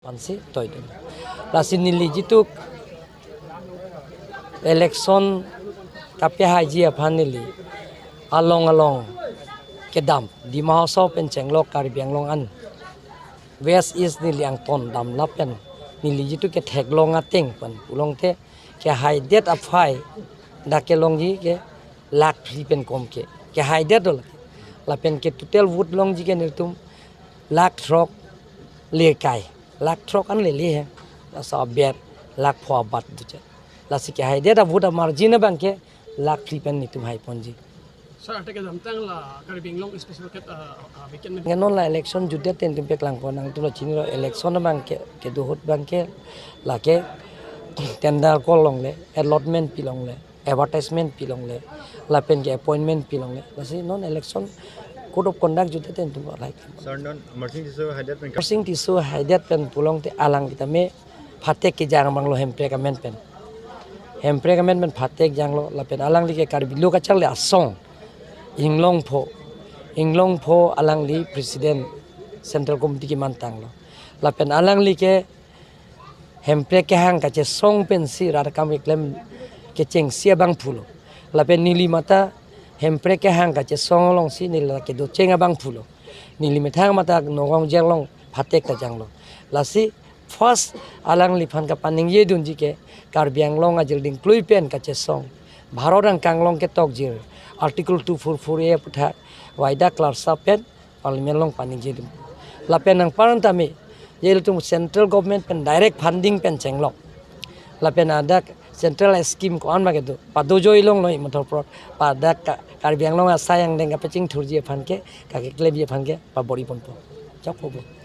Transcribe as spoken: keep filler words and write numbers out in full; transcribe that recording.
Ansi toidun. Lasi neli jitu election kapehaiji aphan neli along along kedam Dima Hasao pen chenglok Karbi Anglong an West East neli angton dam lapen neli jitu ketheklong ateng pen pulongte kehaidet aphai dak kelongji ke lakh phli pen kom ke kehaidet do lake. Lapen ke total vote longji ke nelitum lakh throk le kai, lakh throk an lele he. Laso aber lakh pho abat duche. Lasi kehaidet a vote a margin abang ke lakh phli pen nelitum haiponji. Sir, ante kedamtang la Karbi Anglong special market, uh, uh, weekend. Nge non la election jutdet ten tum peklang pon nangtum la chinilo election abang ke, kedo ahut abang ke lake tender call longle, allotment pi longle, advertisement pi longle, lapen ke appointment pi longle. Lasi non election code of conduct jutdet ten tum like. Sir, non Amarsing Tisso haidet pen Amarsing Tisso haidet pen pulongte alang kitame phatek kejang abang lo Hemprek amen pen. Hemprek amen pen phatek janglo lapen alangli ke Karbi Lo Kacharli Asong Inglongpho, Inglongpho alangli president Central Committee kemantanglo. Lapen alangli ke Hemprek kehang kachesong pensi rat akam keklem kechengsi abang pulo. Lapen neli mate Hemprek kehang kachesong alongsi neli la kedocheng abang pulo. Neli methang mate Nagaon jail along phatek ta janglo. Lasi first alangliphan kapaningje dunji ke Karbi Anglong ajil dingklui pen kachesong Bharat angkang along ketokjir Article two four four A aputhak waida klarsa pen Parliament along paningje dun. Lapen nangparang tame, je ilitum Central Government pen direct funding pen chenglok. Lapen adak Central scheme ko-an ma kedo. Pado joi longlo imathor prot. Padak ka-, Karbi Anglong asai angdeng kapachingthurji aphan ke, kakeklemji aphan ke, pabor-i ponpo. Chokpo bo.